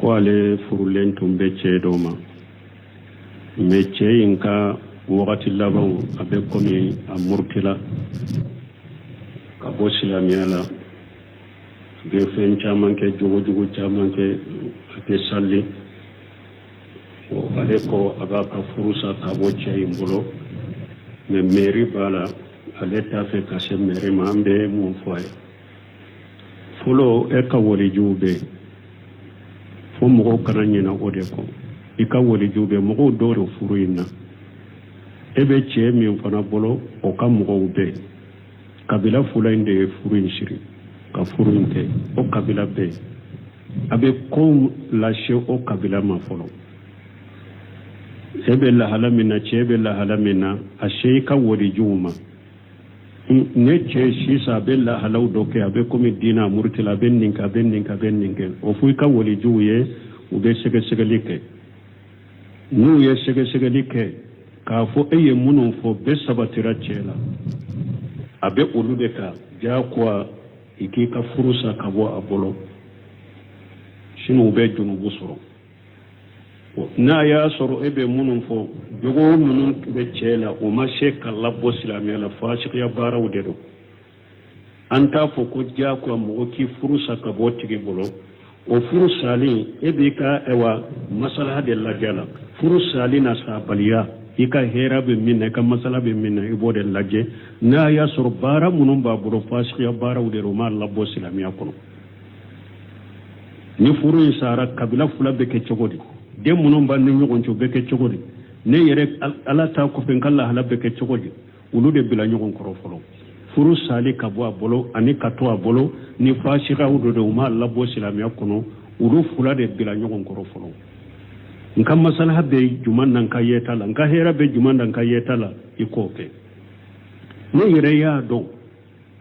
Ko ale furulen tun bɛ cɛ dɔ ma, mais cɛ in ka wagati labanw, a bɛ komi a murutila ka bɔ silamɛya la, a bɛ fɛn caman kɛ, jogojugu caman kɛ, a tɛ sali. Ale ko a b'a ka furu sa ka bɔ cɛ in bolo, mais mairie b'a la, ale t'a fɛ ka se mairie ma. An bɛ mun fɔ a ye? Fɔlɔ, e ka walijuw bɛ yen, fo mɔgɔw kana ɲinɛ o de kɔ. I ka walijuw bɛ, mɔgɔw dɔw de furu in na. E bɛ cɛ min fana bolo, o ka mɔgɔw bɛ yen. Kabila fila in de ye furu in siri ka furu in kɛ. O kabila bɛ yen, a bɛ kow lase o kabila ma fɔlɔ. E bɛ lahala min na, cɛ bɛ lahala min na, a se i ka walijuw ma. Ne cɛ sisan, a bɛ lahalaw dɔ kɛ, a bɛ komi diinɛ a murutila, a bɛ nin kɛ, a bɛ nin kɛ, a bɛ nin kɛ. O fɔ i ka walijuw ye, u bɛ sɛgɛsɛgɛli kɛ. N'u ye sɛgɛsɛgɛli kɛ k'a fɔ e ye minnu fɔ bɛɛ sabatira cɛ la, a bɛ olu de kan diyagoya i k'i ka furu sa ka bɔ a bolo, sinon u bɛ junubu sɔrɔ. N'a y'a sɔrɔ e bɛ minnu fɔ, jogo minnu bɛ cɛ la, o ma se ka labɔ silamɛya la, fasikiya baaraw de don. An t'a fɔ ko diyagoya mɔgɔ k'i furu sa ka bɔ tigi bolo. O furu salen, e b'i ka ɛwa masalaha de lajɛ la. Furu sali n'a sabaliya, i ka hɛrɛ bɛ min na, i ka masala bɛ min na, i b'o de lajɛ. N'a y'a sɔrɔ baara minnu b'a bolo, fasikiya baaraw de don, o m'a labɔ silamɛya kɔnɔ, ni furu in sara, kabila fila bɛ kɛ cogo di? Den minnu b'an ni ɲɔgɔn cɛ, o bɛ kɛ cogo di? Ne yɛrɛ, Ala ta kɔfɛ, n ka lahala bɛ kɛ cogo di? Olu de bila ɲɔgɔn kɔrɔ fɔlɔ. Furu sali ka bɔ a bolo ani ka to a bolo, ni fasikiyaw dɔ don, u m'a labɔ silamɛya kɔnɔ, olu fila de bila ɲɔgɔn kɔrɔ fɔlɔ. N ka masalaha bɛ juman na, n ka yeta la, n ka hɛrɛ bɛ juman na, n ka yeta la, i k'o kɛ. Ne yɛrɛ y'a dɔn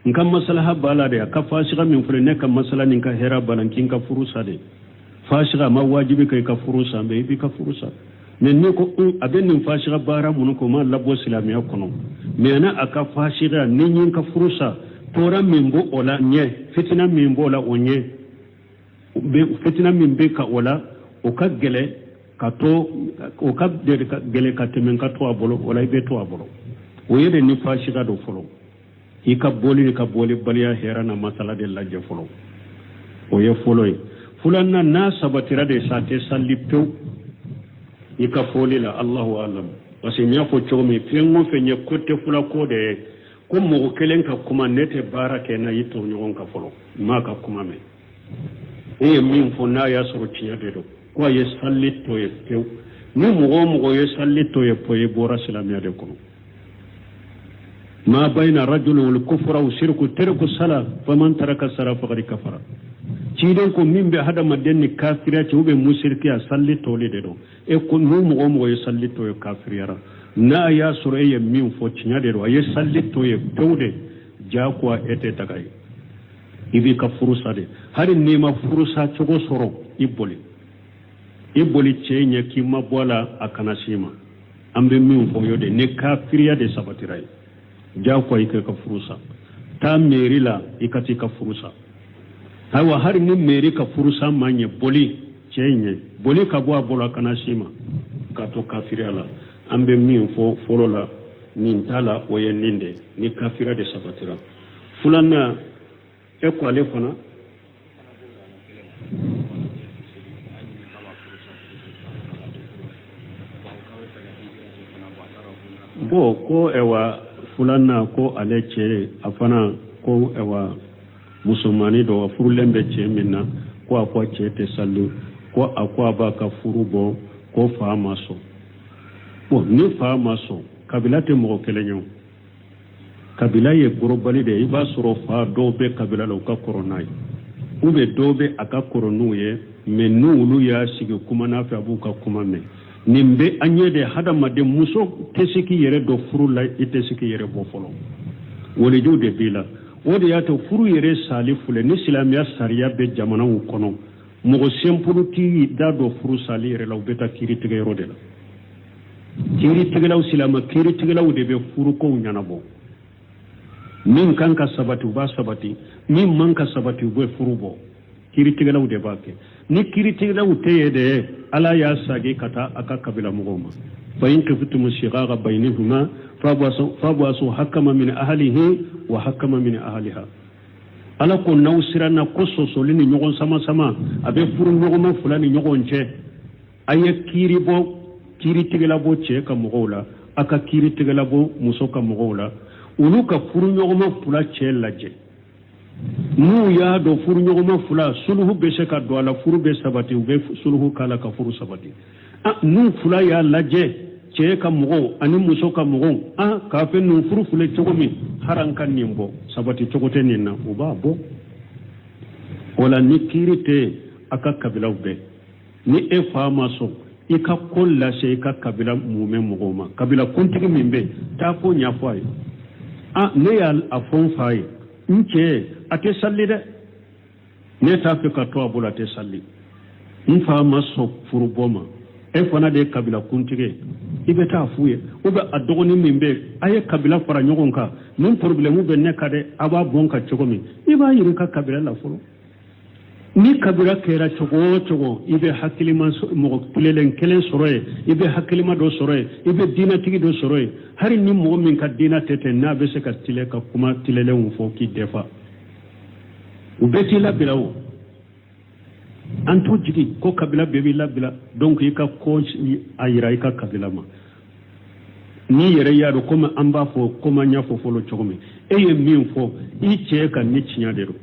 n ka masalaha b'a la de. A ka fasiga min filɛ, ne ka masala ni n ka hɛrɛ b'a la, n k'i ka furu sa de. Fasiga ma wajibi ka i ka furu sa, mais i b'i ka furu sa. Mais n'i ko a bɛ nin fasiga baara minnu kɛ, o m'a labɔ silamɛya kɔnɔ, mais n'a a ka fasiga ni n ye n ka furu sa, tɔɔrɔ min b'o o la ɲɛ, fitina min b'o la o ɲɛ, fitina min bɛ ka o la, o ka gɛlɛn ka to, o ka gɛlɛn ka tɛmɛ n ka to a bolo, o la i bɛ to a bolo. O ye de ni fasiga don fɔlɔ. I ka bɔli ni ka bɔlibaliya hɛrɛ na masala de lajɛ fɔlɔ. O ye fɔlɔ ye. Filanan, n'a sabatira de sa tɛ sali pewu, i ka fɔli la, Allahu alam, parce que n y'a fɔ cogo min, fɛn o fɛn ye ko tɛ fula ko de ye, ko mɔgɔ kelen ka kuma, ne tɛ baara kɛ n'a y'i tɔɲɔgɔn ka fɔlɔ, n m'a ka kuma mɛn. E ye min fɔ, n'a y'a sɔrɔ tiɲɛ de don ko a ye sali to ye pewu, ni mɔgɔ o mɔgɔ ye sali to ye pewu, i bɔra silamɛya de kɔnɔ. Ma bayina rajulu wal kufra wa shirku tarku sala faman taraka sala faqad kafara. Ciden ko min bɛ hadamaden ni kafiriya cɛ, u bɛ musirikiya, sali toli de don. E ko n'u mɔgɔ o mɔgɔ ye sali to ye, kafiriyara. N'a y'a sɔrɔ e ye min fɔ tiɲɛ de don, a ye sali to ye pewu de, diyagoya e tɛ daga ye, i b'i ka furu sa de. Hali n'i ma furu sa cogo sɔrɔ, i boli, i boli cɛ ɲɛ k'i ma bɔ a la, a kana s'i ma. An bɛ min fɔ y'o de, ni kafiriya de sabatira ye, diyagoya i k'i ka furu sa. Taa mairie la, i ka t'i ka furu sa. Ayiwa, hali ni mairie ka furu sa ma ɲɛ, boli cɛ ɲɛ, boli ka bɔ a bolo, a kana s'i ma ka to kafiriya la. An bɛ min fɔ fɔlɔ la nin ta la, o ye nin de, ni kafiriya de sabatira. Filanan, e ko ale fana bon, ko ɛwa, filanan ko ale cɛ, a fana ko ɛwa, musomannin dɔ, a furulen bɛ cɛ min na, ko a ko a cɛ tɛ sali, ko a ko a b'a ka furu bɔ, ko fa ma sɔn. Bon, ni fa ma sɔn, kabila tɛ mɔgɔ kelen ye o. Kabila ye global de ye. I b'a sɔrɔ fa dɔw bɛ kabila la, u ka kɔrɔ n'a ye, ou bien dɔw bɛ a ka kɔrɔ n'u ye, mais n'olu y'a sigi kuma n'a fɛ, a b'u ka kuma mɛn. Nin bɛ an ɲɛ de. Hadamaden muso tɛ se k'i yɛrɛ dɔn furu la, i tɛ se k'i yɛrɛ bɔ fɔlɔ, walijuw de b'i la. O de y'a to furu yɛrɛ sali filɛ ni silamɛya sariya bɛ jamanaw kɔnɔ, mɔgɔ simple t'i da don furu sali yɛrɛ la. U bɛ taa kiiritigɛyɔrɔ de la. Kiiritigɛlaw, silamɛ kiiritigɛlaw de bɛ furukow ɲɛnabɔ. Min kan ka sabati, u b'a sabati. Min man ka sabati, u bɛ furu bɔ. Kiiritigɛlaw de b'a kɛ. Ni kiiritigɛlaw tɛ yen de, Ala y'a sagi ka taa a ka kabila mɔgɔw ma. Fa in khiftum shiqaqa bainihuma fab'asu hakama min ahlihi wa hakama min ahliha. Ala ko n'aw siranna ko sɔsɔli ni ɲɔgɔn sama-sama a bɛ furu ɲɔgɔnma fila ni ɲɔgɔn cɛ, a ye kiiri bɔ, kiiritigɛla bɔ cɛ ka mɔgɔw la, a ka kiiritigɛla bɔ muso ka mɔgɔw la, olu ka furu ɲɔgɔnma fila cɛ lajɛ. N'u y'a dɔn furu ɲɔgɔnma fila suluhu bɛ se ka don a la, furu bɛ sabati, u bɛ suluhu k'a la ka furu sabati. N'u fila y'a lajɛ, cɛ ka mɔgɔw ani muso ka mɔgɔw, k'a fɛ ninnu furu filɛ cogo min, haran ka nin bɔ, sabati cogo tɛ nin na, u b'a bɔ. O la ni kiiri tɛ a ka kabilaw bɛɛ, ni e fa ma sɔn, i ka ko lase i ka kabila mumɛ mɔgɔw ma, kabila kuntigi min bɛ, taa ko ɲɛfɔ a ye. Ne y'a fɔ n fa ye, n cɛ a tɛ sali dɛ, ne t'a fɛ ka to a bolo, a tɛ sali. N fa ma sɔn furubɔ ma, e fana de ye kabila kuntigi ye, i bɛ taa f'u ye. Ou bien a dɔgɔnin min bɛ yen, a ye kabila fara ɲɔgɔn kan, nin problème bɛ ne kan dɛ, a b'a bɔ n kan cogo min, i b'a yira i ka kabila la fɔlɔ. Ni kabila kɛra cogo o cogo, i bɛ hakilima mɔgɔ tilelen kelen sɔrɔ yen, i bɛ hakilima dɔ sɔrɔ yen, i bɛ diinɛtigi dɔ sɔrɔ yen, hali ni mɔgɔ min ka diinɛ tɛ ten, n'a bɛ se ka tilen ka kuma tilelenw fɔ k'i defa, u bɛɛ t'i labila o. An t'o jigi ko kabila bɛɛ b'i labila. Donc i ka ko a yira i ka kabila ma. N'i yɛrɛ y'a dɔn, komi an b'a fɔ, komi an y'a fɔ fɔlɔ cogo min, e ye min fɔ i cɛ kan ni tiɲɛ de don,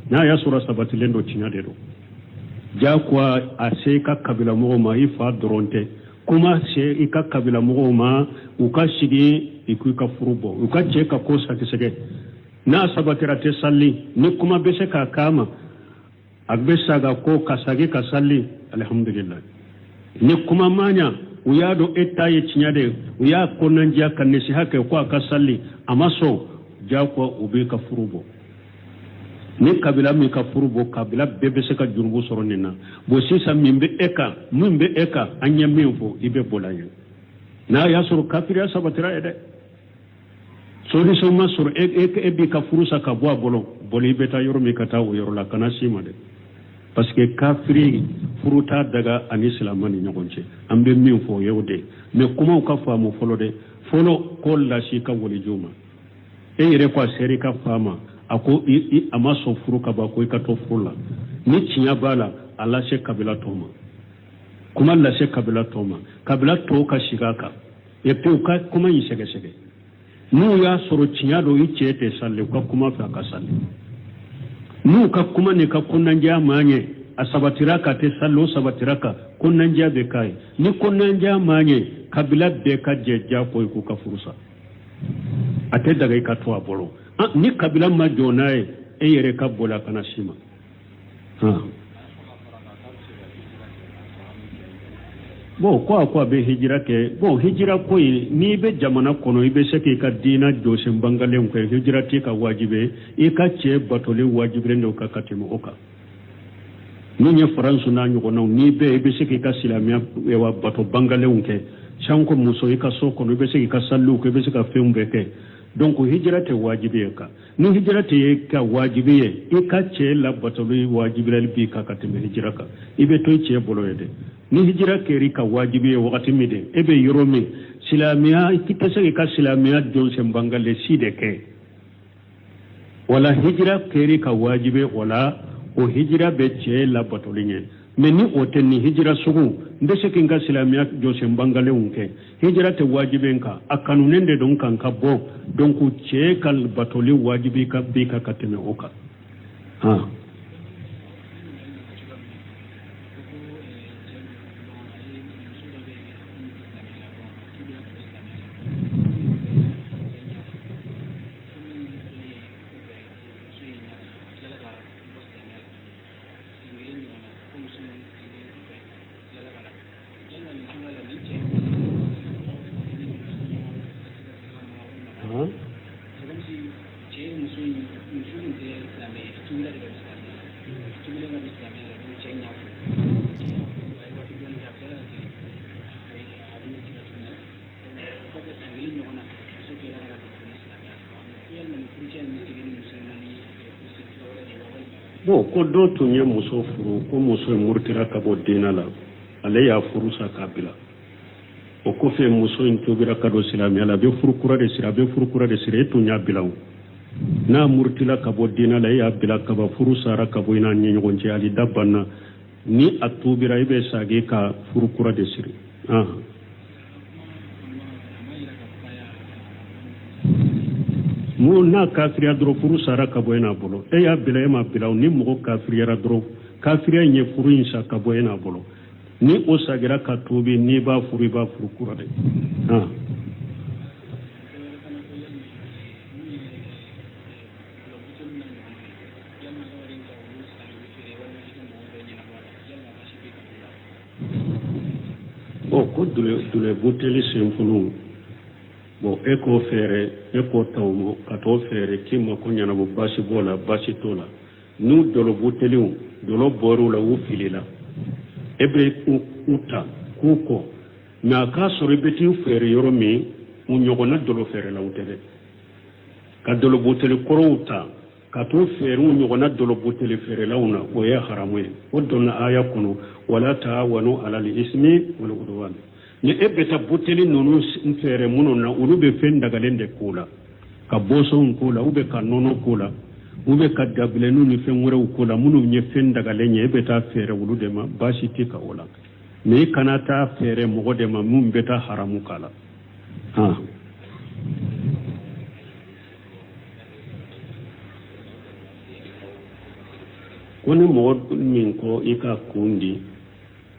n'a y'a sɔrɔ sabatilen don, tiɲɛ de don, jagoya a se i ka kabila mɔgɔw ma, i fa dɔrɔn tɛ kuma se i ka kabila mɔgɔw ma, u ka sigi i k'i ka furu bɔ, u ka cɛ ka ko sɛgɛsɛgɛ. N'a sabatira tɛ sali, ni kuma bɛ se k'a k'a ma, a bɛ saga ko ka sagi ka sali, alihamudulilayi. Ni kuma ma ɲa, u y'a dɔn e ta ye tiɲɛ de ye, u y'a kɔnɔnandiya ka nasiha kɛ ko a ka sali, a ma sɔn, jagoya u b'i ka furu bɔ. Ni kabila min ka furu bɔ, kabila bɛɛ bɛ se ka jurumu sɔrɔ nin na. Bon, sisan min bɛ e kan, min bɛ e kan, an ye min fɔ, i bɛ bɔ ye n'a y'a sɔrɔ kafiriya sabatira ye dɛ, solution ma sɔrɔ, e b'i ka furu sa ka bɔ a bolo, boli, i bɛ taa yɔrɔ min, ka taa o yɔrɔ la, kana s'i ma dɛ, parce que kafiri furu t'a daga ani silama ni ɲɔgɔn cɛ. An bɛ min fɔ o ye o de ye. Mais kumaw ka faamu fɔlɔ dɛ. Fɔlɔ, ko lasi ka walijuw ma, e yɛrɛ ko a sera i ka fa ma, a ko a ma sɔn furu ka ban, ko i ka to furu la. Ni tiɲɛ b'a la, a lase kabila tɔw ma, kuma lase kabila tɔw ma, kabila tɔw ka sigi a kan, et puis u ka kuma in sɛgɛsɛgɛ. N'u y'a sɔrɔ tiɲɛ don, i cɛ tɛ sali, u ka kuma fɛ a ka sali. N'u ka kuma ni ka kɔnɔnandiya ma ɲɛ, a sabatira ka tɛ sali, o sabatira ka kɔnɔnandiya bɛ k'a ye. Ni kɔnɔnandiya ma ɲɛ, kabila bɛɛ ka jɛ diyagoya k'u ka furu sa, a tɛ daga i ka to a bolo. Ni kabila ma jɔ n'a ye, e yɛrɛ ka boli a kana s'i ma. Bon, ko a ko a bɛ hijira kɛ. Bon, hijira ko in, n'i bɛ jamana kɔnɔ, i bɛ se k'i ka diina jɔsen bangalenw kɛ, hijira t'i ka wajibi ye. I ka cɛ batoli wajibilen don ka tɛmɛ o kan. Min ye Faransi n'a ɲɔgɔnnaw, n'i bɛ, i bɛ se k'i ka silamɛya bato bangalenw kɛ, sanko muso i ka so kɔnɔ, i bɛ se k'i ka saliw kɛ, i bɛ se ka fɛnw bɛɛ kɛ. Donc hijira tɛ wajibi ye kan. Ni hijira tɛ ye ka wajibi ye, i ka cɛ labatoli wajibiyali b'i kan ka tɛmɛ hijira kan. I bɛ to i cɛ bolo ye dɛ. Ni hijira kɛra ka wajibi ye wagati min de, e bɛ yɔrɔ min, silamɛya, i tɛ se k'i ka silamɛya jɔsen bangale si de kɛ, wala hijira kɛra ka wajibi, wala o hijira bɛ cɛ labatoli ɲɛ. Mais ni o tɛ, ni hijira sugu, n bɛ se k'i ka silamɛya jɔsen bangalenw kɛ, hijira tɛ wajibi n kan, a kanunen de don kan ka bɔ. Donc cɛ ka batoli wajibi ka b'i kan ka tɛmɛ o kan. Han, Bon, ko dɔ tun ye muso furu, ko muso in murutira ka bɔ diinɛ la, ale y'a furu sa k'a bila. O kɔfɛ muso in tubira ka don silamɛya la, a bɛ furu kura de siri, a bɛ furu kura de siri. E tun y'a bila o, n'a murutila ka bɔ diinɛ la, e y'a bila kaban, furu sara ka bɔ i n'a ni ɲɔgɔn cɛ, alida banna. Ni a tubira, i bɛ sagi ka furu kura de siri. Mun n'a kafiriya dɔrɔn, furu sara ka bɔ e n'a bolo. E y'a bila, e m'a bila, ni mɔgɔ kafiriyara dɔrɔn, kafiriya in ye furu in sa ka bɔ e n'a bolo. Ni o sagira ka tuubi, n'i b'a furu, i b'a furu kura de. Bon, ko dɔlɔ buteli senfunu, bon, e k'o feere, e k'o ta o ma ka t'o feere k'i mako ɲɛnabɔ, baasi b'o la? Baasi t'o la. N'u dɔlɔ buteliw, dɔlɔ bɔr'u la, u filila, e bɛ u ta k'u kɔ, mais a k'a sɔrɔ i bɛ t'i feere yɔrɔ min, u ɲɔgɔnna dɔlɔ feerelaw tɛ dɛ. Ka dɔlɔ buteli kɔrɔw ta ka t'o feere u ɲɔgɔnna dɔlɔ buteli feerelaw na, o ye haramu ye. O donna aya kɔnɔ, wala taawanu alal ismi wal udwan. Ni e bɛ taa buteli ninnu feere minnu na, olu bɛ fɛn dagalen de k'o la, ka boisson k'o la, ou bien ka nɔnɔ k'o la, ou bien ka dabilenninw ni fɛn wɛrɛw k'o la, minnu ye fɛn dagalen ye, e bɛ taa feere olu de ma, baasi tɛ ka o la. Mais i kana taa feere mɔgɔ de ma min bɛ taa haramu k'a la. Ko ni mɔgɔ min ko i ka kun di,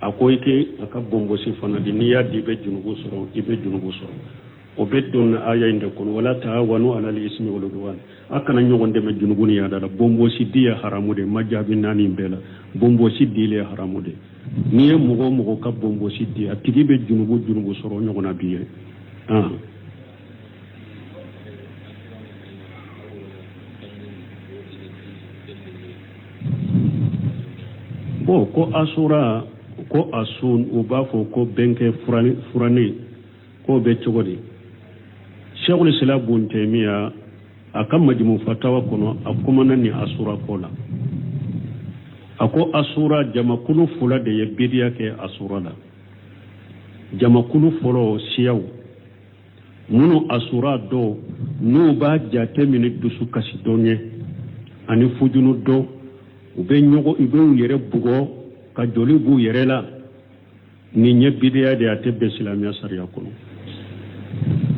a ko i kɛ a ka bonbosi fana di, n'i y'a di, i bɛ junubu sɔrɔ, i bɛ junubu sɔrɔ. O bɛ don aya in de kɔnɔ, wala taawanu alal ismi wal udwan, a kana ɲɔgɔn dɛmɛ junubu ni yaada la. Bonbosi di ye haramu de, ma jaabi naani bɛɛ la, bonbosi dili ye haramu de. N'i ye mɔgɔ o mɔgɔ ka bonbosi di, a tigi bɛ junubu sɔrɔ ɲɔgɔnna bi ye. Bon, ko asura, ko a sun, u b'a fɔ ko bɛnkɛ furannen, k'o bɛ cogo di? Sheikhul Islam Bun Taymiya, a ka Majmu Fatawa kɔnɔ, a kumana ni asura ko la. A ko asura, jamakulu fila de ye bidiya kɛ asura la. Jamakulu fɔlɔ, siyaw minnu asura don, n'u b'a jate minɛ dusukasi don ye ani fujunu don, u bɛ ɲɔgɔn, u bɛ u yɛrɛ bugɔ ka joli b'u yɛrɛ la, nin ye bidiya de ye, a tɛ bɛn silamɛya sariya kɔnɔ.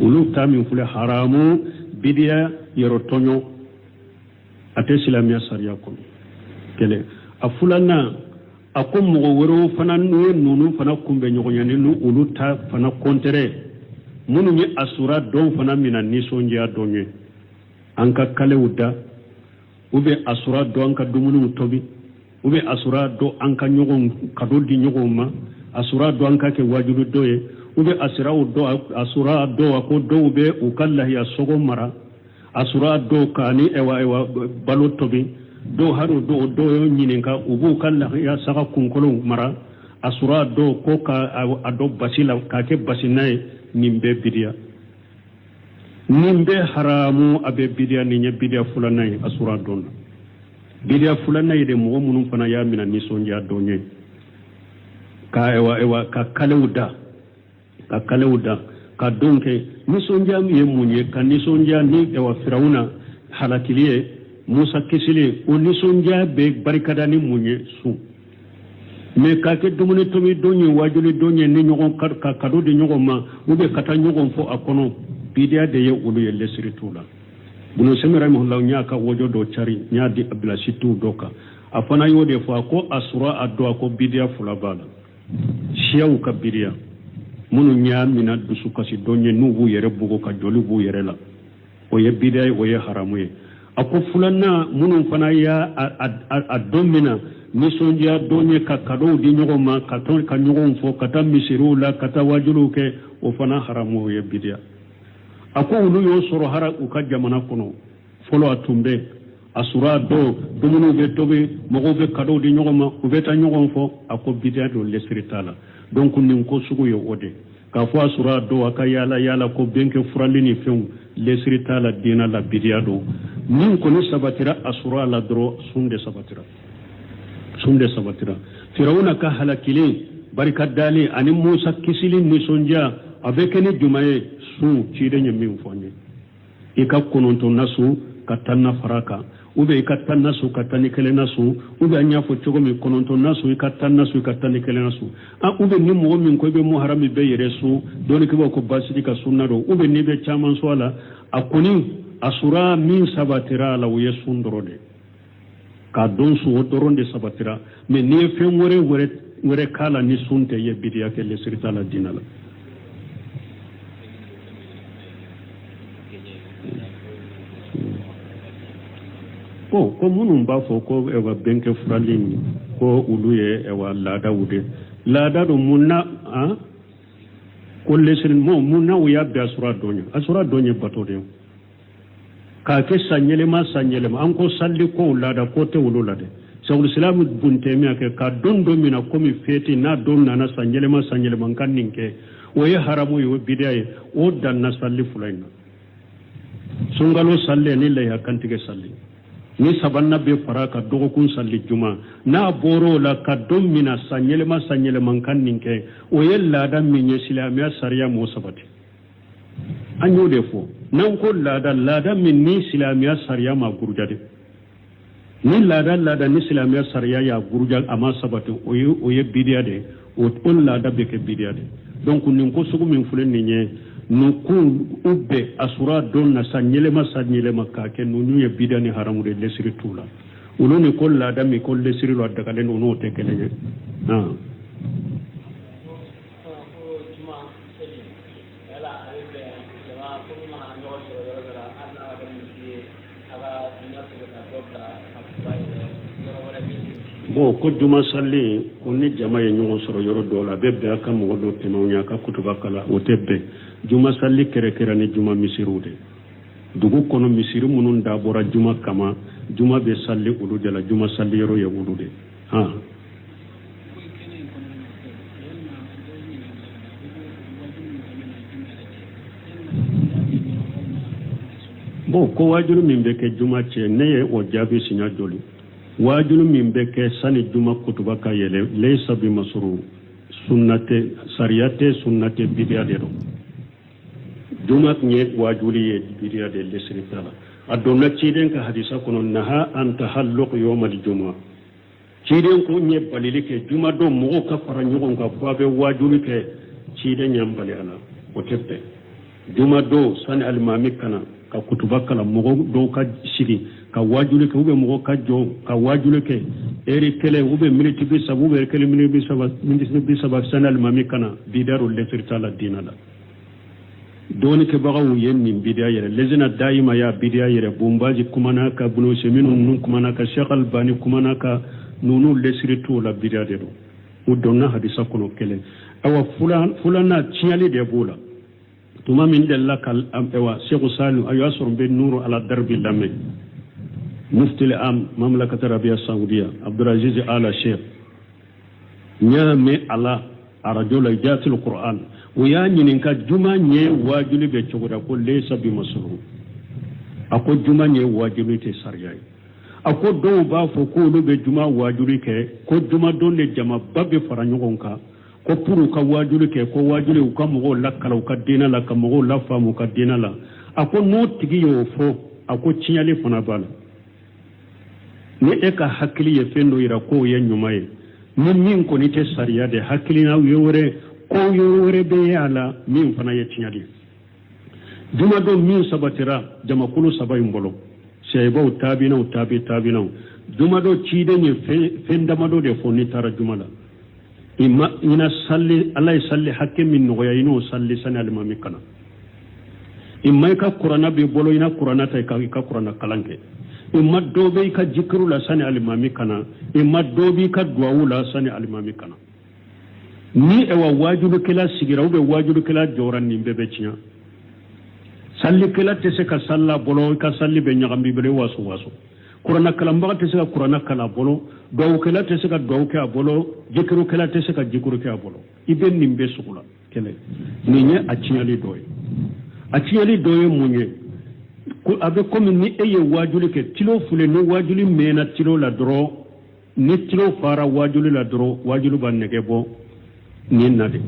Olu ta min filɛ haramu, bidiya, yɛrɛ tɔɲɔ, a tɛ silamɛya sariya kɔnɔ. Kelen. A filanan, a ko mɔgɔ wɛrɛw fana n'u ye ninnu fana kunbɛn ɲɔgɔnya ni olu ta fana kɔntɛrɛ, minnu ye asura don fana mina nisɔndiya don ye, an ka kalew da, u bɛ asura don an ka dumuniw tobi, u bɛ asura don an ka ɲɔgɔn kado di ɲɔgɔn ma, asura don an ka kɛ wajulu don ye, u bɛ asiraw don, asura don, a ko dɔw bɛ u ka lahiya sogo mara asura don ka ni ɛwa ɛwa balo tobi, dɔw hali dɔw dɔw y'o ɲininka, u b'u ka lahiya saga kunkolow mara asura don, ko ka a dɔ basi la k'a kɛ basina ye. Nin bɛɛ bidiya, nin bɛɛ haramu, a bɛ bidiya. Nin ye bidiya filanan ye asura don na. Bidiya filanan ye de, mɔgɔ minnu fana y'a minɛ nisɔndiya don ye, ka ɛwa ɛwa ka kalew da, ka kalew da ka don kɛ nisɔndiya ye mun ye, ka nisɔndiya ni ɛwa Firawuna halakili ye, Musa kisili, o nisɔndiya bɛ barikada ni mun ye? Sun. Mais k'a kɛ dumuni tobi don ye, wajuli don ye, ni ɲɔgɔn ka kado di ɲɔgɔn ma, ou bien ka taa ɲɔgɔn fo a kɔnɔ, bidiya de ye olu ye, lesiri t'u la. Bunu Usaymin rahimahullah, n y'a ka wajo dɔ cari, n y'a di a bila sitiw dɔ kan, a fana y'o de fɔ. A ko asura a don, a ko bidiya fila b'a la: siyaw ka bidiya, minnu y'a mina dusukasi don ye, n'u b'u yɛrɛ bugo ka joli b'u yɛrɛ la, o ye bidiya ye, o ye haramu ye. A ko filanan, minnu fana y'a a don mina nisɔndiya don ye, ka kadow di ɲɔgɔn ma, ka tɔn ka ɲɔgɔn fo, ka taa misiriw la, ka taa wajuliw kɛ, o fana haramu, o ye bidiya. A ko olu y'o sɔrɔ hara u ka jamana kɔnɔ fɔlɔ, a tun bɛ asura don, dumuniw bɛ tobi, mɔgɔw bɛ kadow di ɲɔgɔn ma, u bɛ taa ɲɔgɔn fo. A ko bidiya don, lesiri t'a la. Donc nin ko sugu ye o de. K'a fɔ asura don a ka yaala yaala ko bɛnkɛ furali ni fɛnw, lesiri t'a la diina la, bidiya don. Min kɔni sabatira asura la dɔrɔn, sun de sabatira, sun de sabatira. Firawuna ka halakili barika dali ani Musa kisili nisɔndiya, a bɛ kɛ ni jumɛn ye? Sun. Ciden ye min fɔ an ye, i ka 9nan sun ka 10nan fara kan, ou bien i ka 10nan sun ka 11nan sun, ou bien an y'a fɔ cogo min, 9nan sun i ka 10nan sun, i ka 11nan sun, ou bien ni mɔgɔ min ko i bɛ muharami bɛɛ yɛrɛ sun, dɔnnikɛbaaw ko baasi tɛ ka sunna don, ou bien n'i bɛ caman sun a la. A kɔni asura min sabatira a la, o ye sun dɔrɔn de k'a don sun, o dɔrɔn de sabatira. Mais n'i ye fɛn wɛrɛ wɛrɛ wɛrɛ k'a la ni sun tɛ, i ye bidiya kɛ, lesiri t'a la diinɛ la. Bon, ko minnu b'a fɔ ko ɛwa bɛnkɛ furali nin, ko olu ye ɛwa laadaw de laada don, mun na an ko lesiri mɔ, mun na u y'a bɛn asura don ye? Asura don ye bato de ye k'a kɛ san yɛlɛma san yɛlɛma. An ko salli ko laada ko tɛ olu la dɛ. Sɛkul silamu bun Taymiya kɛ ka don don min na komi feti n'a don nana san yɛlɛma san yɛlɛma, n ka nin kɛ, o ye haramu ye, o ye bidiya ye. O danna salli fila in na, sunkalo salli ani layiha kantigɛ salli. Ni sabanan bɛ fara ka dɔgɔkun salli juma. N'a bɔra o la, ka don min na san yɛlɛma san yɛlɛma n ka nin kɛ, o ye laada min ye, silamɛya sariya m'o sabati. An y'o de fɔ n'an ko laada, laada min ni silamɛya sariya ma guruja dɛ. Ni laada laada ni silamɛya sariya y'a guruja, a ma sabati, o ye bidiya de ye. O laada bɛ kɛ bidiya de. Donc nin ko sugu min filɛ nin ye, nin ko u bɛɛ asura don na san yɛlɛma san yɛlɛma k'a kɛ, ninnu ye bidiya ni haramu de, lesiri t'u la. Olu ni ko laada min ko lesiri la dagalen don, n'o tɛ kelen ye. Bon, ko juma sali, ko ni jama ye ɲɔgɔn sɔrɔ yɔrɔ dɔw la, a bɛ bɛn a ka mɔgɔ dɔ tɛmɛ o ɲɛ a ka kutuba kala, o tɛ bɛn. Juma sali kɛrɛkɛra ni juma misiriw de dugu kɔnɔ, misiri minnu dabɔra juma kama, juma bɛ sali olu de la. Juma sali yɔrɔ ye olu de han. Bon, ko waajulu min bɛ kɛ juma cɛ, ne ye o jaabi siɲɛ joli? Waajulu min bɛ kɛ sani juma kutuba ka yɛlɛ, laysa bi masuru, sunna tɛ, sariya tɛ, sunna tɛ, bidiya de don. Juma tun ye waajuli ye, bidiya de, lesiri t'a la. A donna ciden ka hadisa kɔnɔ, naha an tahalluq yawmal juma. Ciden ko n ye balili kɛ jumadon mɔgɔw ka fara ɲɔgɔn kan fo a bɛ waajuli kɛ. Ciden y'an bali a la, o tɛ bɛn. Jumadon sani alimami ka na ka kutuba kalan, mɔgɔ dɔw ka sigi ka waajuli kɛ, ou bien mɔgɔ ka jɔ ka waajuli kɛ ɛri kelen, ou bien miniti 30, ou bien ɛri kelen miniti 30 sani alimami ka na, bidiya don, lesiri t'a la diinɛ la. Dɔɔnikɛbagaw ye nin bidiya yɛrɛ, lezina dayima y'a bidiya yɛrɛ, Bonbazi kumana ka, Bunu Seminu ninnu kumana ka, Sheikh Albani kumana ka, ninnu lesiri t'o la, bidiya de don. U donna hadisa kɔnɔ kelen. Awa, fulanna tiɲɛli de b'o la. Tuma min delila ka awa Sheikh Salim, a y'a sɔrɔ n bɛ Nuru ala Darbi lamɛn, mufti am mamlakata arabiya saudiya Abdulaziz Ala Sheikh, n y'a mɛn a la arajo la, Ijatul Quran, o y'a ɲininka juma ɲɛ waajuli bɛ cogo da, ko laysa bi masuru. A ko juma ɲɛ waajuli tɛ sariya ye. A ko dɔw b'a fɔ ko olu bɛ juma waajuli kɛ, ko jumadon de jamaba bɛ fara ɲɔgɔn kan ko pour u ka waajuli kɛ, ko waajuli u ka mɔgɔw lakala u ka diinɛ la, ka mɔgɔw lafaamu u ka diinɛ la. A ko n'o tigi y'o fɔ, a ko tiɲɛli fana b'a la. Ni e ka hakili ye fɛn dɔ yira k'o ye ɲuman ye, ni min kɔni tɛ sariya de, hakilina ye wɛrɛ ko wɛrɛ bɛ ye a la min fana ye tiɲɛli ye. Jumadon min sabatira jamakulu saba in bolo, sahabaw, tabinaw, tabi tabinaw, jumadon ciden ye fɛn damadɔ de fɔ. N'i taara juma la, i ma i na salli, Ala ye salli hakɛ min nɔgɔya i n'o salli sani alimami ka na. I ma i ka kuranna b'i bolo, i na kuranna ta i ka kuranna kalan kɛ. I ma dɔ bɛ i ka jikiru la sani alimami ka na. I ma dɔ b'i ka duwawu la sani alimami ka na. Ni ɛwa waajulukɛla sigira ou bien waajulukɛla jɔra, nin bɛɛ bɛ tiɲɛ. Sallikɛla tɛ se ka sali la bolo, i ka salli bɛ ɲagami i bolo, i waso waso. Kuranna kalanbaga tɛ se ka kuranna kalan a bolo, dugawukɛla tɛ se ka dugawu kɛ a bolo, jikirukɛla tɛ se ka jikiru kɛ a bolo. I bɛ nin bɛɛ sugu la kelen. Nin ye a tiɲɛli dɔ ye. A tiɲɛli dɔ ye mun ye? Ko a bɛ komi ni e ye waajuli kɛ, tilo filɛ, ni waajuli mɛnna tilo la dɔrɔn, ni tilo fara waajuli la dɔrɔn, waajuli b'a nɛgɛ bɔ nin na de.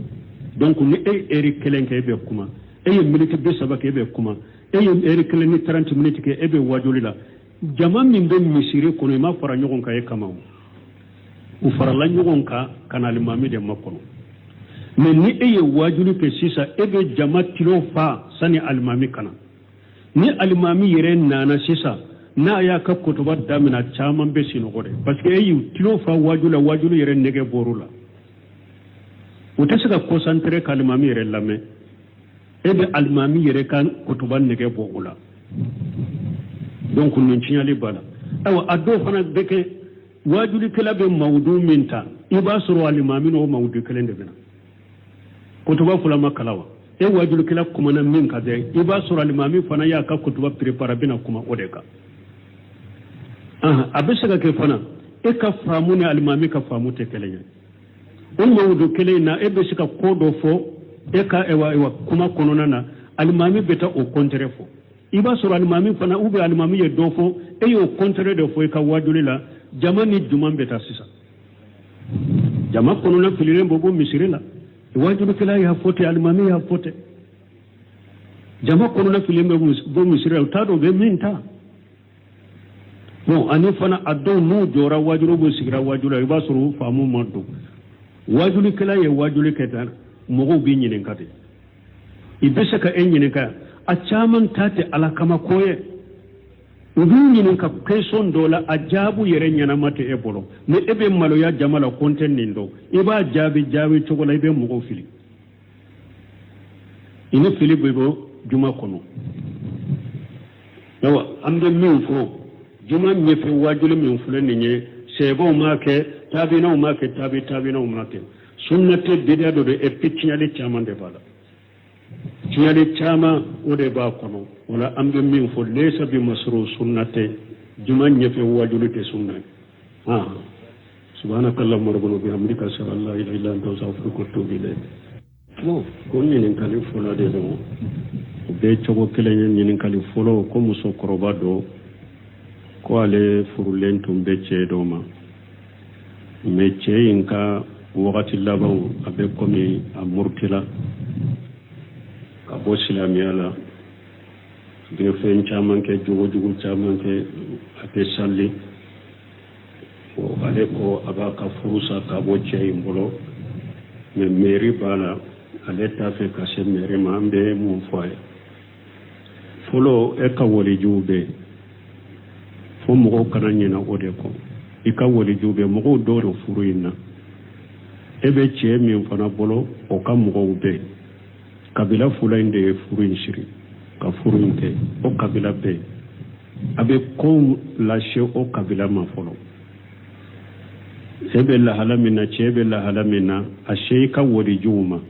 Donc ni e ye ɛri kelen kɛ, e bɛ kuma, e ye miniti 30 kɛ, e bɛ kuma, e ye ɛri kelen ni 30 miniti kɛ, e bɛ waajuli la, jama min bɛ misiri kɔnɔ, i ma fara ɲɔgɔn kan e kama, o u farala ɲɔgɔn kan ka na alimami de makɔnɔ. Mais ni e ye waajuli kɛ sisan, e bɛ jama tilo fa sani alimami ka na. Ni alimami yɛrɛ nana sisan, n'a y'a ka kutuba daminɛ, caman bɛ sinɔgɔ de, parce que e y'u tulo fa waaju la, waajuli yɛrɛ nɛgɛ bɔr'u la, u tɛ se ka concentré ka alimami yɛrɛ lamɛn. E bɛ alimami yɛrɛ ka kutuba nɛgɛ bɔ o la. Donc nin tiɲɛli b'a la. Ayiwa, a dɔw fana bɛ kɛ, waajulikɛla bɛ mawudu min ta, i b'a sɔrɔ alimami n'o mawudu kelen de bɛ na. Kutuba fila ma kalan wa? E wajulikɛla kumana min kan dɛ, i b'a sɔrɔ alimami fana y'a ka kutuba préparé, a bɛna kuma o de kan. A bɛ se ka kɛ fana, e ka faamu ni alimami ka faamu tɛ kelen ye. O mawudu kelen na, e bɛ se ka ko dɔ fɔ e ka ewa kuma kɔnɔna na, alimami bɛ taa o contraire fɔ. I b'a sɔrɔ alimami fana, ou bien alimami ye dɔ fɔ, e y'o contraire de fɔ i ka wajuli la. Jama ni juman bɛ taa sisan, jama kɔnɔna fililen bɔ bɔ misiri la. Wajulikɛla y'a fɔ ten, alimami y'a fɔ ten, jama kɔnɔna fililen bɛ bɔ misiri la, u t'a dɔn u bɛ min ta. Bon, ani fana a dɔw n'u jɔra wajulu, b'u sigira wajulu la, i b'a sɔrɔ u faamu ma don. Wajulikɛla ye wajuli kɛ tan, mɔgɔw b'i ɲininka de. I bɛ se ka e ɲininka, a caman ta tɛ Ala kama ko ye. U b'i ɲininka question dɔ la, a jaabu yɛrɛ ɲɛnama tɛ e bolo, mais e bɛ maloya jama la ko n tɛ nin dɔn. I b'a jaabi jaabi cogo la, i bɛ mɔgɔw fili. I ni fili bɛ bɔ juma kɔnɔ. Ayiwa, an bɛ min fɔ, juma ɲɛfɛ waajuli min filɛ nin ye, sahabaw m'a kɛ, taabinaw m'a kɛ, taabi taabinaw m'a kɛ, sunna tɛ, bidiya dɔ de. Et puis tiɲɛli caman de b'a la, tiɲɛli caman o de b'a kɔnɔ. O la an bɛ min fɔ, lesa bi masuru, sunna tɛ, juma ɲɛfɛ waajuli tɛ sunna ye. Subhanaka allahumma rabbana bihamdika, ashhadu an la ilaha illa anta, astaghfiruka wa atubu ilayk. Bon, ko ɲininkali fɔlɔ de don, o bɛɛ cogo kelen ye. Ɲininkali fɔlɔ, ko musokɔrɔba dɔ ko ale furulen tun bɛ cɛ dɔ ma, mais cɛ in ka wagati labanw, a bɛ komi a murutila ka bɔ silamɛya la, a bɛ fɛn caman kɛ, jogojugu caman kɛ, a tɛ sali. Ale ko a b'a ka furu sa ka bɔ cɛ in bolo, mais mairie b'a la, ale t'a fɛ ka se mairie ma. An bɛ mun fɔ a ye? Fɔlɔ, e ka walijuw bɛ yen, fo mɔgɔw kana ɲinɛ o de kɔ. I ka walijuw bɛ, mɔgɔw dɔw de furu in na. E bɛ cɛ min fana bolo, o ka mɔgɔw bɛ yen. Kabila fila in de ye furu in siri ka furu in kɛ, o kabila bɛ yen. A bɛ kow lase o kabila ma fɔlɔ. E bɛ lahala min na, cɛ bɛ lahala min na, a se i ka walijuw ma.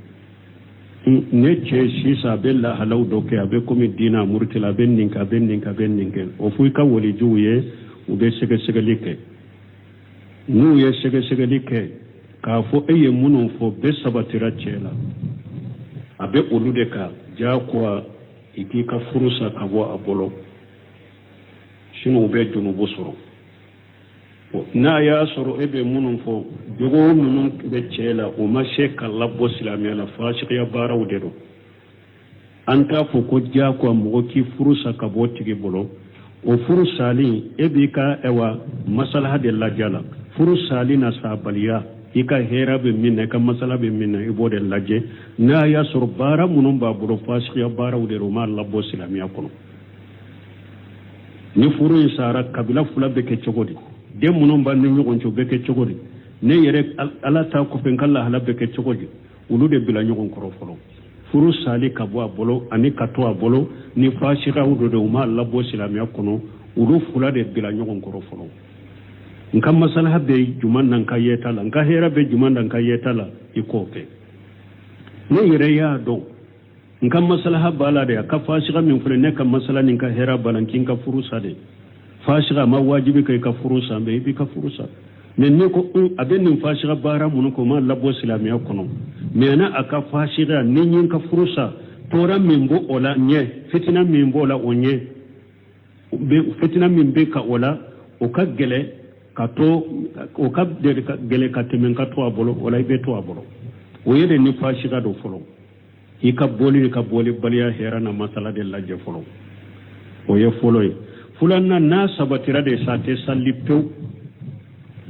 Ne cɛ sisan, a bɛ lahalaw dɔ kɛ, a bɛ komi diinɛ a murutila, a bɛ nin kɛ, a bɛ nin kɛ, a bɛ nin kɛ. O fɔ i ka walijuw ye, u bɛ sɛgɛsɛgɛli kɛ. N'u ye sɛgɛsɛgɛli kɛ k'a fɔ e ye minnu fɔ bɛɛ sabatira cɛ la, a bɛ olu de kan diyagoya i k'i ka furu sa ka bɔ a bolo, sinon u bɛ junubu sɔrɔ. N'a y'a sɔrɔ e bɛ minnu fɔ, jogo minnu bɛ cɛ la, o ma se ka labɔ silamɛya la, fasikiya baaraw de don. An t'a fɔ ko diyagoya mɔgɔ k'i furu sa ka bɔ tigi bolo. O furu sali, e b'i ka ɛwa masalaha de lajɛ la. Furu sali na sabaliya, i ka hɛrɛ bɛ min na, i ka masala bɛ min na, i b'o de lajɛ. N'a y'a sɔrɔ baara minnu b'a bolo, fasikiya baaraw de don, o m'a labɔ silamɛya kɔnɔ. Ni furu in sara, kabila fila bɛ kɛ cogo di? Den minnu b'a ni ɲɔgɔn cɛ, o bɛ kɛ cogo di? Ne yɛrɛ Ala ta kɔfɛ, n ka lahala bɛ kɛ cogo di? Olu de bila ɲɔgɔn kɔrɔ fɔlɔ. Furu sali ka bɔ a bolo ani ka to a bolo, ni fasikiyaw dɔ de, u m'a labɔ silamɛya kɔnɔ, olu fila de bila ɲɔgɔn kɔrɔ fɔlɔ. N ka masalaha bɛ juman na, n ka yeta la, n ka hɛrɛ bɛ juman na, n ka yeta la, i k'o kɛ. Ne yɛrɛ y'a dɔn n ka masalaha b'a la de, a ka fasika min filɛ, ne ka masala ni n ka hɛrɛ b'a la, n k'i ka furu sa de. Fasiga ma wajibi kɛ i ka furu sa, mais i b'i ka furu sa. Mais n'i ko a bɛ nin fasiga baara minnu kɛ, o ma labɔ silamɛya kɔnɔ, mais n'a a ka fasiga ni n ye n ka furu sa, tɔɔrɔ min b'o o la ɲɛ, fitina min b'o la o ɲɛ, fitina min bɛ ka o la, o ka gɛlɛ ka to, o ka gɛlɛ ka tɛmɛ ka to a bolo, o la i bɛ to a bolo. O ye de ni fasiga don fɔlɔ. I ka bɔli ni ka bɔlibaliya hɛrɛ na masala de lajɛ fɔlɔ, o ye fɔlɔ ye. Filanan, n'a sabatira de sa tɛ sali pewu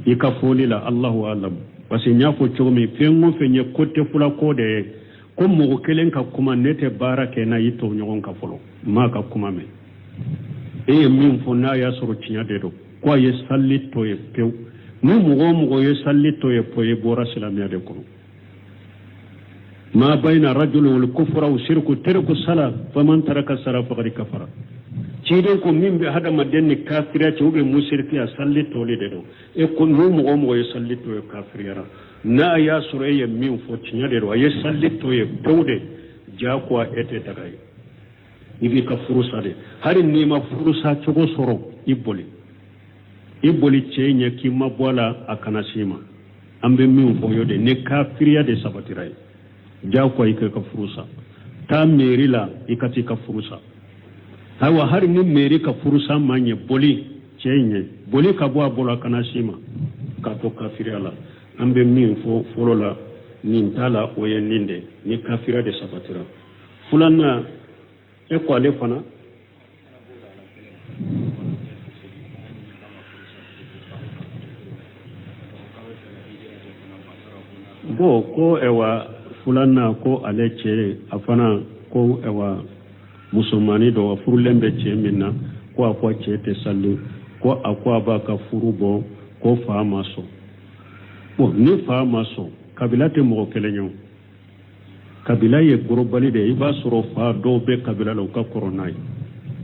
i ka fɔli la, Allahu alam, parce que n y'a fɔ cogo min, fɛn o fɛn ye ko tɛ fula ko de ye, ko mɔgɔ kelen ka kuma ne tɛ baara kɛ n'a y'i tɔɲɔgɔn ka fɔlɔ maa ka kuma mɛn. E ye min fɔ, n'a y'a sɔrɔ tiɲɛ de don ko a ye sali to ye pewu, ni mɔgɔ o mɔgɔ ye sali to ye pewu, i bɔra silamɛya de kɔnɔ. Ma bayna rajuli wal kufra wa shirku tarku sala faman taraka sala faqad kafara. Ciden ko min bɛ hadamaden ni kafiriya cɛ, u bɛ musirikiya, sali toli de don. E ko ni mɔgɔ o mɔgɔ ye sali to ye, kafiriyara. N'a y'a sɔrɔ e ye min fɔ tiɲɛ de don, a ye sali to ye pewu de, jagoya e tɛ daga ye, i b'i ka furu sa de. Hali n'i ma furu sa cogo sɔrɔ, i boli, i boli cɛ ɲɛ k'i ma bɔ a la, a kana s'i ma. An bɛ min fɔ y'o de, ni kafiriya de sabatira ye, jagoya i ka furu sa. Taa mairie la, i ka t'i ka furu sa. Ayiwa, hali ni mairie ka furu sa ma ɲɛ, boli cɛ ɲɛ, boli ka bɔ a bolo, a kana s'i ma k'a to kafiriya la. An bɛ min fɔ fɔlɔ la nin t'a la, o ye nin de, ni kafiriya de sabatira. Filanan, e ko ale fana bon, ko ɛwa, filanan ko ale cɛ, a fana ko ɛwa, musomani dɔ a furulen bɛ cɛ min na, ko a ko cɛ tɛ sali, ko a ko a b'a ka furu bɔ, ko fa ma sɔn. Bon, ni fa ma sɔn, kabila tɛ mɔgɔ kelen ye o, kabila ye gorobali de ye. I b'a sɔrɔ fa dɔw bɛ kabila la, u ka kɔrɔ n'a ye,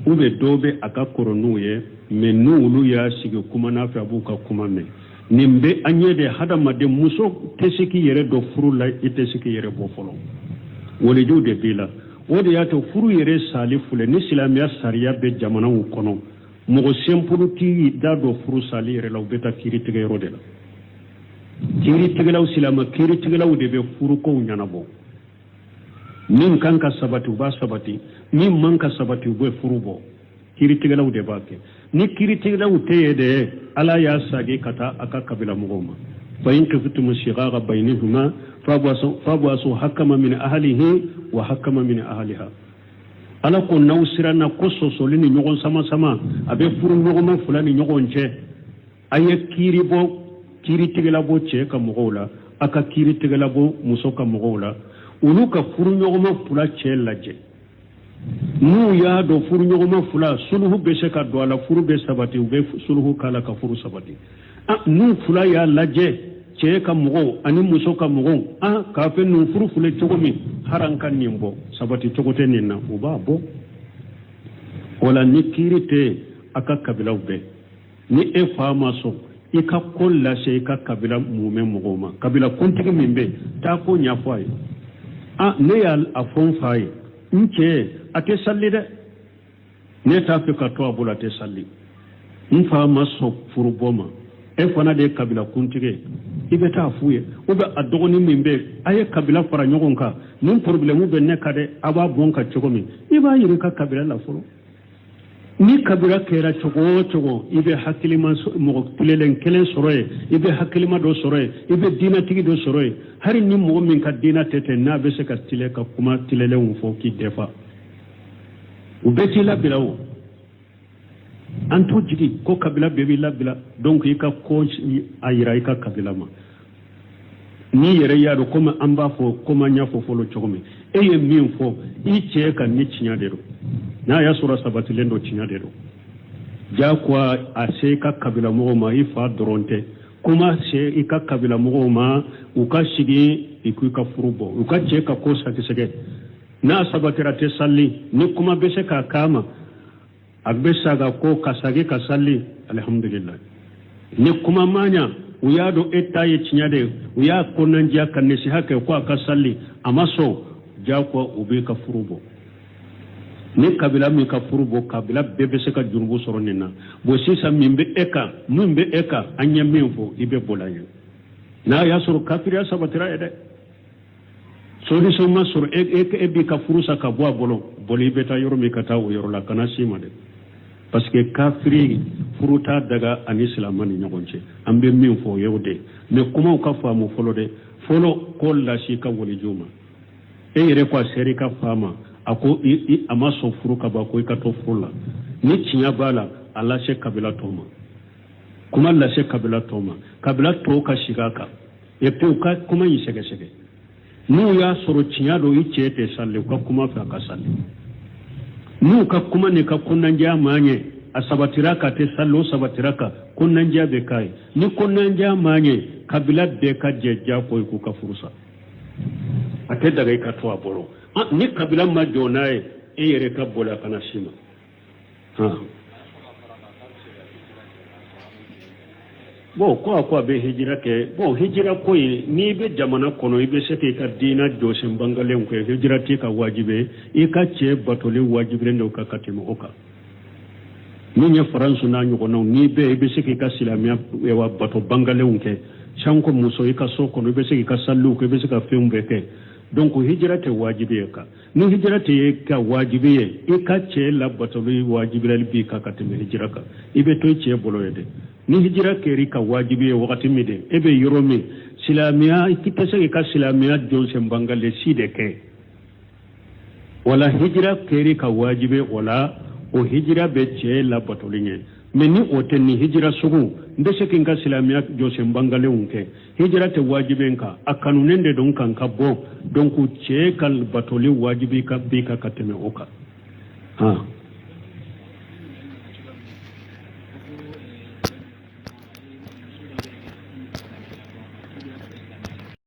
ou bien dɔw bɛ a ka kɔrɔ n'u ye, mais n'olu y'a sigi kuma n'a fɛ, a b'u ka kuma mɛn. Nin bɛ an ɲɛ de, hadamaden muso tɛ se k'i yɛrɛ dɔn furu la, i tɛ se k'i yɛrɛ bɔ fɔlɔ, walijuw de b'i la. O de y'a to furu yɛrɛ sali filɛ ni silamɛya sariya bɛ jamanaw kɔnɔ, mɔgɔ simple t'i da don furu sali yɛrɛ la, u bɛ taa kiiritigɛyɔrɔ de la. Kiiritigɛlaw, silamɛ kiiritigɛlaw de bɛ furukow ɲɛnabɔ. Min kan ka sabati, u b'a sabati, min man ka sabati, u bɛ furu bɔ. Kiiritigɛlaw de b'a kɛ. Ni kiiritigɛlaw tɛ yen de, Ala y'a sagi ka taa a ka kabila mɔgɔw ma. Fa in khiftum shiqaqa bainihuma fab'asu hakama min ahlihi wa hakama min ahliha. Ala ko n'aw siranna ko sɔsɔli ni ɲɔgɔn sama sama a bɛ furu ɲɔgɔnma fila ni ɲɔgɔn cɛ, a ye kiiri bɔ, kiiritigɛla bɔ cɛ ka mɔgɔw la, a ka kiiritigɛla bɔ muso ka mɔgɔw la, olu ka furu ɲɔgɔnma fila cɛ lajɛ. N'u y'a dɔn furu ɲɔgɔnma fila suluhu bɛ se ka don a la, furu bɛ sabati, u bɛ suluhu k'a la ka furu sabati. N'u fila y'a lajɛ, cɛ ka mɔgɔw ani muso ka mɔgɔw, k'a fɛ nin furu filɛ cogo min, haran ka nin bɔ, sabati cogo tɛ nin na, u b'a bɔ. O la ni kiiri tɛ a ka kabilaw bɛɛ, ni e fa ma sɔn, i ka ko lase i ka kabila mumɛ mɔgɔw ma, kabila kuntigi min bɛ, taa ko ɲɛfɔ a ye. A ne y'a a fɔ n fa ye, n cɛ a tɛ sali dɛ, ne t'a fɛ ka to a bolo, a tɛ sali, n fa ma sɔn furubɔ ma. E fana de ye kabila kuntigi ye, i bɛ taa f'u ye, ou bien a dɔgɔnin min bɛ, a ye kabila fara ɲɔgɔn kan, nin problème bɛ ne kan dɛ, a b'a bɔn ka cogo min, i b'a yira i ka kabila la fɔlɔ. Ni kabila kɛra cogo o cogo, i bɛ hakilima mɔgɔ tilelen kelen sɔrɔ yen, i bɛ hakilima dɔ sɔrɔ yen, i bɛ diinɛtigi dɔ sɔrɔ yen. Hali ni mɔgɔ min ka diinɛ tɛ ten, n'a bɛ se ka tilen ka kuma tilelenw fɔ k'i defa, u bɛɛ t'i labila. O an t'o jigi ko kabila bɛɛ b'i labila. Donc i ka ko a yira i ka kabila ma. N'i yɛrɛ y'a dɔn, komi an b'a fɔ, komi an y'a fɔ fɔlɔ cogo min, e ye min fɔ i cɛ ka ni tiɲɛ de don, n'a y'a sɔrɔ sabatilen don, tiɲɛ de don, jagoya a se i ka kabila mɔgɔw ma, i fa dɔrɔn tɛ kuma, se i ka kabila mɔgɔw ma, u ka sigi i k'i ka furu bɔ, u ka cɛ ka ko sagisɛgɛ. N'a sabatira tɛ sali, ni kuma bɛ se k'a k'a ma, a bɛ saga ko ka sagi ka sali, alihamudulila. Ni kuma ma ɲa, u y'a dɔn e ta ye tiɲɛ de ye, u y'a kɔnɔnandiya ka nasiha kɛ ko a ka sali, a ma sɔn, jagoya u b'i ka furu bɔ. Ni kabila min ka furu bɔ, kabila bɛɛ bɛ se ka jurumu sɔrɔ nin na. Bon, sisan min bɛ e kan, min bɛ e kan, an ye min fɔ, i bɛ boli a ɲɛ. N'a y'a sɔrɔ kafiriya sabatira ye dɛ, solution ma sɔrɔ, e e e b'i ka furu sa ka bɔ a bolo, boli, i bɛ taa yɔrɔ min, ka taa o yɔrɔ la, kana s'i ma dɛ, parce que kafiri furu t'a daga ani silama ni ɲɔgɔn cɛ. An bɛ min fɔ, o ye o de ye. Mais kumaw ka faamu fɔlɔ dɛ. Fɔlɔ, ko lasi ka walijuw ma, e yɛrɛ ko a sera i ka fa ma, a ko a ma sɔn furu ka ban, ko i ka to furu la. Ni tiɲɛ b'a la, a lase kabila tɔw ma, kuma lase kabila tɔw ma, kabila tɔw ka sigi a kan et puis u ka kuma in sɛgɛsɛgɛ. N'u y'a sɔrɔ tiɲɛ don, i cɛ tɛ sali, u ka kuma fɛ, a ka sali. N'u ka kuma ni ka kunnandiya ma ɲɛ, a sabatira ka tɛ sali, o sabatira ka kunnandiya bɛ k'a ye. Ni kunnandiya ma ɲɛ, kabila bɛɛ ka jɛ diyagoya k'u ka furu sa. A tɛ daga i ka to a bolo ni kabila ma jɔ n'a ye. E yɛrɛ ka boli, a kana s'i ma. Bon, ko a ko a bɛ hijira kɛ. Bon, hijira ko in, n'i bɛ jamana kɔnɔ, i bɛ se k'i ka diina jɔsen bangalen kɛ. Hijira t'i ka wajibi ye. I ka cɛ batoli wajibilen don ka tɛmɛ o kan. Min ye Faransi n'a ɲɔgɔnnaw, n'i bɛ, i bɛ se k'i ka silamɛya wa bato bangalenw kɛ sanko muso i ka so kɔnɔ, i bɛ se k'i ka saliw kɛ, i bɛ se ka fɛnw bɛɛ kɛ. Donc hijira tɛ wajibi ye kan. Ni hijira tɛ ye ka wajibi ye, i ka cɛ labatoli wajibiyali b'i kan ka tɛmɛ hijira kan. I bɛ to i cɛ bolo ye dɛ. Ni hijira kɛra i ka wajibi ye wagati min de, e bɛ yɔrɔ min, silamɛya, i tɛ se k'i ka silamɛya jɔsen bangalen si de kɛ wala hijira kɛra i ka wajibi, wala o hijira bɛ cɛ labatoli ɲɛ. Mais ni o tɛ, nin hijira sugu, n bɛ se k'i ka silamɛya jɔsen bangalenw kɛ, hijira tɛ wajibi n kan, a kanunen de don kan ka bɔ. Donc cɛ ka batoli wajibi ka b'i kan ka tɛmɛ o kan.